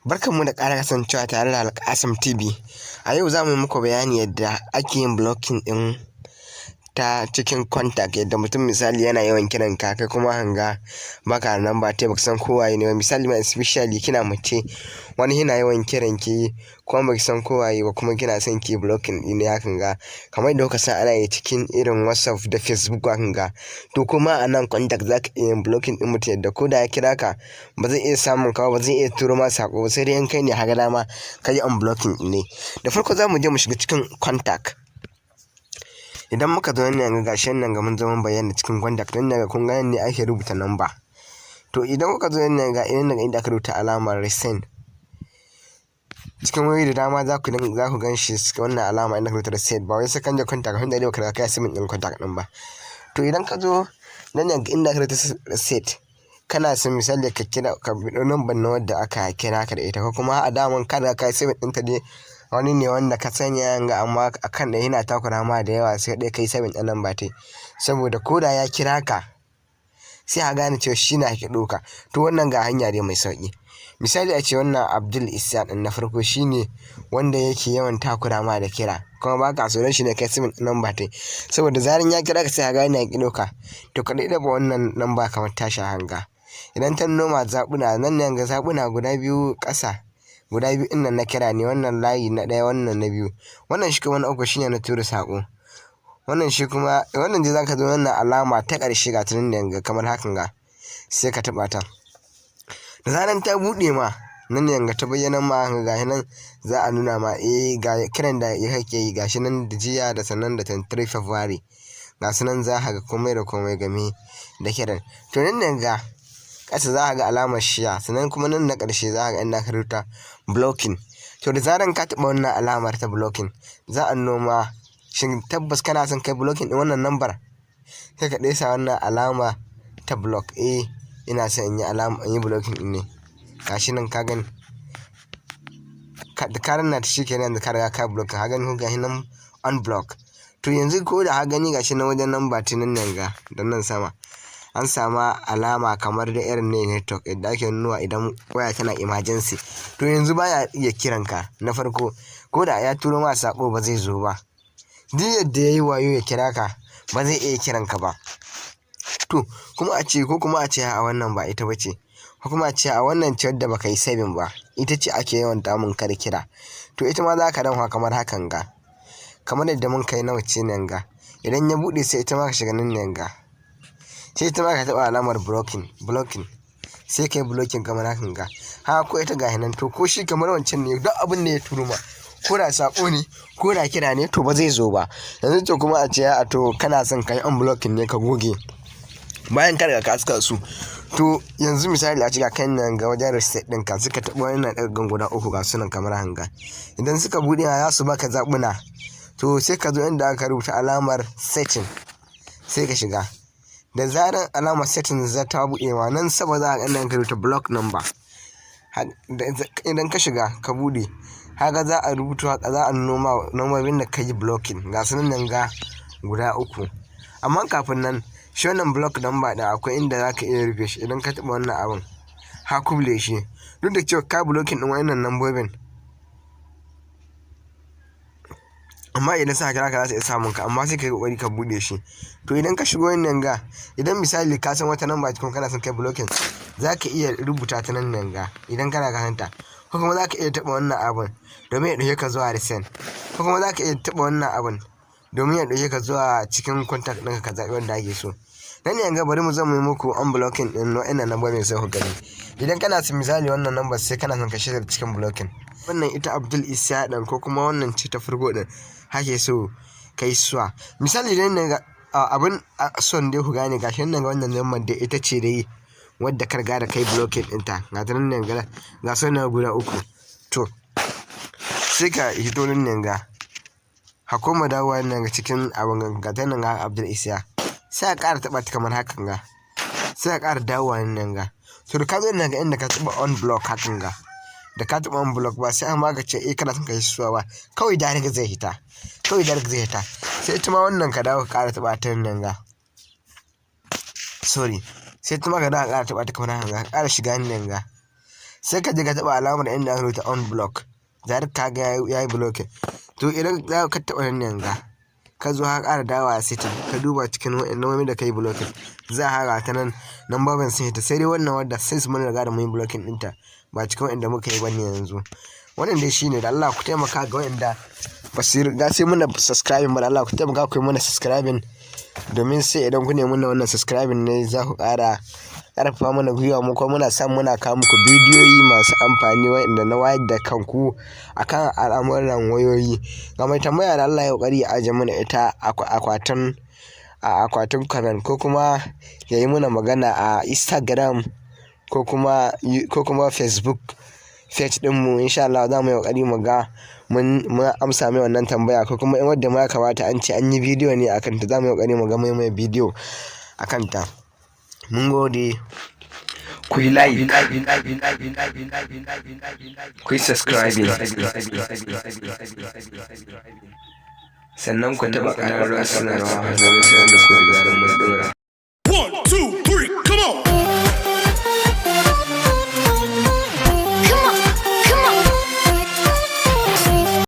Barkanmu da ƙara kasancewa tare da Alƙasim TV. A yau za mu yi muku bayani yadda ake yin blocking ɗin ta cikin contact, yadda mutum misali yana yawan kiran ka, kai kuma hanga baka da number ta, baka san ko waye ne ba. Misali ma, especially kina mace, wani yana yawan kiran ki kuma baki san ko waye ba, kuma kina son ki blocking ɗin ne hakan ga, kamar yadda kuka san ana yi cikin irin WhatsApp da Facebook hakan ga. To, kuma a nan contact za ka iya yin blocking ɗin mutum yadda ko da ya kira ka, ba zai iya samun ka ba, ba zai iya turo ma saƙo ba, sai dai in kai ne ka ga dama ka yi unblocking ɗin ne. Da farko za mu je mu shiga cikin contact. Idan muka zo nan, ga shi nan ga mun zo mun bayyana cikin contact ɗin nan. Kun ga nan ne ake rubuta number. To, idan kuka zo nan, ga idan daga inda aka rubuta alamar recent, cikin wayoyi da dama za ku gan shi wannan alama inda aka rubuta recent. Ba wai sai kan je contact wanda dai baka riga ka yi saving ɗin contact ɗin ba. To, idan ka zo nan ga inda aka rubuta recent, kana son misali ka kira, ka biɗo number na wadda aka kira ka da ita, ko kuma a daman ka riga ka yi saving ɗinta dai, wani ne wanda ka sani ga amma akan da yana takura ma da yawa, sai dai ka yi saving ɗin number tai, saboda ko da ya kira ka, sai a gane cewa shi na ake ɗauka. To, wannan ga hanya dai mai sauƙi. Misali a ce wannan Abdul Isa ɗin na farko shine wanda yake yawan takura ma da kira, kuma ba ka so, don shi ne kai saving ɗin number tai, saboda zaran ya kira ka, sai a gane ya ƙi ɗauka. To, ka ɗaɗɗaba wannan number kamar tashi hanga. Idan ta noma zaɓuna nan ne, ga zaɓuna guda biyu ƙasa, guda biyu ɗin nan na kira ne, wannan layi na ɗaya, wannan na biyu, wannan shi kuma na uku shine na tura saƙo. Wannan shi kuma wannan dai zaka zo wannan alama ta ƙarshe, ga ta nan ga kamar hakan ga, sai ka taɓa ta. Da zaran ta buɗe ma nan ne ga ta bayyana ma, ga nan za a nuna ma, eh, ga kiran da kake yi, gashi nan da jiya da sannan da 23 February, ga su nan, za ka ga komai da komai game da kiran. To, nan ne ga ƙasa za ka ga alamar share, sannan kuma nan na ƙarshe za ka ga inda aka rubuta blocking. To, da zaran ka taɓa wannan alamar ta blocking, za a noma shin tabbas kana son kai blocking ɗin wannan number. Sai ka ɗesa wannan alama ta block, eh, ina son in yi alama, in yi blocking ɗin ne. Gashi nan, ka gani, da ka danna ta, shikenan, yanzu ka riga ka blocking. Ka gani ko? Gashi nan unblock. To, yanzu ko da ka gani, gashi nan wajen number ta nan nan ga da nan sama an sama alama kamar da irin ne network yadda ake nuna idan waya tana emergency. To, yanzu baya iya kiran ka na farko, ko da ya turo ma sako ba zai zo ba. Duk yadda yayi wayo ya kira ka, ba zai iya kiran ka ba. To, kuma a ce, ko kuma a ce a wannan ba ita bace, ko kuma a ce a wannan ce wadda baka yi saving ba, ita ce ake yawan damun ka da kira. To, ita ma za ka danwa kamar hakan ga, kamar yadda mun kai na wacce nan ga. Idan ya buɗe, sai ita ma ka shiga nan nan ga, sai ita ma ka taɓa alamar blocking, sai ka yi blocking kamar hakan ga. Ha, ko ita ga nan. To, ko shi kamar wancan ne, duk abin da ya turo ma, ko da sako ne, ko da kira ne, to ba zai zo ba yanzu. To, kuma a ce a to kana son ka yi unblocking ne, ka goge bayan ka riga ka saka su. To, yanzu misali a ce ga kan nan ga wajen recent ɗinka, suka taɓa wannan ɗagan guda uku, ga sunan kamar hanga. Idan suka buɗe, za su baka zaɓuna. To, sai ka zo inda aka rubuta alamar setting, sai ka shiga. Da zarar alamar setting za ta buɗe ma, nan sama za a ga inda aka rubuta block number. Idan ka shiga ka buɗe haka, za a rubuta haka, za a noma nambobin da ka yi blocking, ga su nan ga guda uku. Amma kafin nan, shi wannan block number ɗin akwai inda za ka iya rufe shi. Idan ka taɓa wannan abun, ha, kuble shi, duk da cewa ka blocking ɗin wannan nambobin, amma idan suka kira ka, za su iya samun ka, amma sai ka yi kokari ka buɗe shi. To, idan ka shigo wannan ga, idan misali ka san wata namba kuma kana son kai blocking, za ka iya rubuta ta nan nan ga idan kana karanta, ko kuma za ka iya taɓa wannan abun domin ya ɗauke ka zuwa recent, ko kuma za ka iya taɓa wannan abun domin ya ɗauke ka zuwa cikin contact ɗinka, ka zaɓi wanda ake so. Nan yanzu bari mu zo mu yi muku unblocking ɗin wa'annan nambobin, sai ku gani. Idan kana son misali wannan number, sai kana son ka shiga cikin blocking wannan, ita Abdul Isa ɗin, ko kuma wannan ce ta farko ɗin hake so kai suwa. Misali idan nan abin son dai ku gane, gashi nan ga wannan number dai, ita ce dai wadda ka riga da kai blocking ɗinta, ga ta nan ga sunan guda uku. To, sai ka hito nan nan ga, ha, koma dawowa nan ga cikin abin, ga ta nan ga Abdul Isa, sai a ƙara taɓa ta kamar hakan ga, sai a ƙara dawowa nan ga. To, da ka zo nan ga inda ka taɓa unblock hakan ga, da ka taɓa unblock, ba sai an maka ce eh kana son ka yi suwa ba, kawai direct zai hita, kawai direct zai hita. Sai ita ma wannan ka dawo ka ƙara taɓa ta nan ga, sorry, sai ita ma ka dawo ka ƙara taɓa ta kamar hakan ga, ka ƙara shiga nan ga. Sai ka je ka taɓa alamar inda aka rubuta unblock. Zarar ka ga ya yi blocking, to idan za ka taɓa nan yanzu, ka zo ka ƙara dawowa setting, ka duba cikin wa'innan da ka yi blocking, za a ga ta nan nambobin sun hita. Sai dai wannan wadda since mun riga da mun yi blocking ɗinta, ba cikin wa'inda muka yi bane yanzu. Wannan dai shine. Da Allah ku taimaka, ga wa'inda ba su riga sai muna subscribing ba, da Allah ku taimaka ku yi mana subscribing, domin sai idan ku nemi wannan subscribing ne za ku ƙara ƙarfafa mana gwiwa, mu kuma muna samu muna kawo muku bidiyoyi masu amfani wa'inda na wayar da kanku akan al'amuran wayoyi. Ga mai tambaya, da Allah ya ƙoƙari ya ajiye mana ita a akwatin comment, ko kuma ya yi mana magana a Instagram ko kuma Facebook page ɗinmu. Insha Allah za mu yi ƙoƙari mu ga mun amsa mai wannan tambaya, ko kuma in wadda ma ya kamata an ce an yi bidiyo ne akan ta, za mu yi ƙoƙari mu ga mai bidiyo akan ta. Mun gode. Ku yi like, ku yi subscribing, sannan ku taɓa ƙararrawar sanarwa domin sanar da ku da zarar mun ɗora.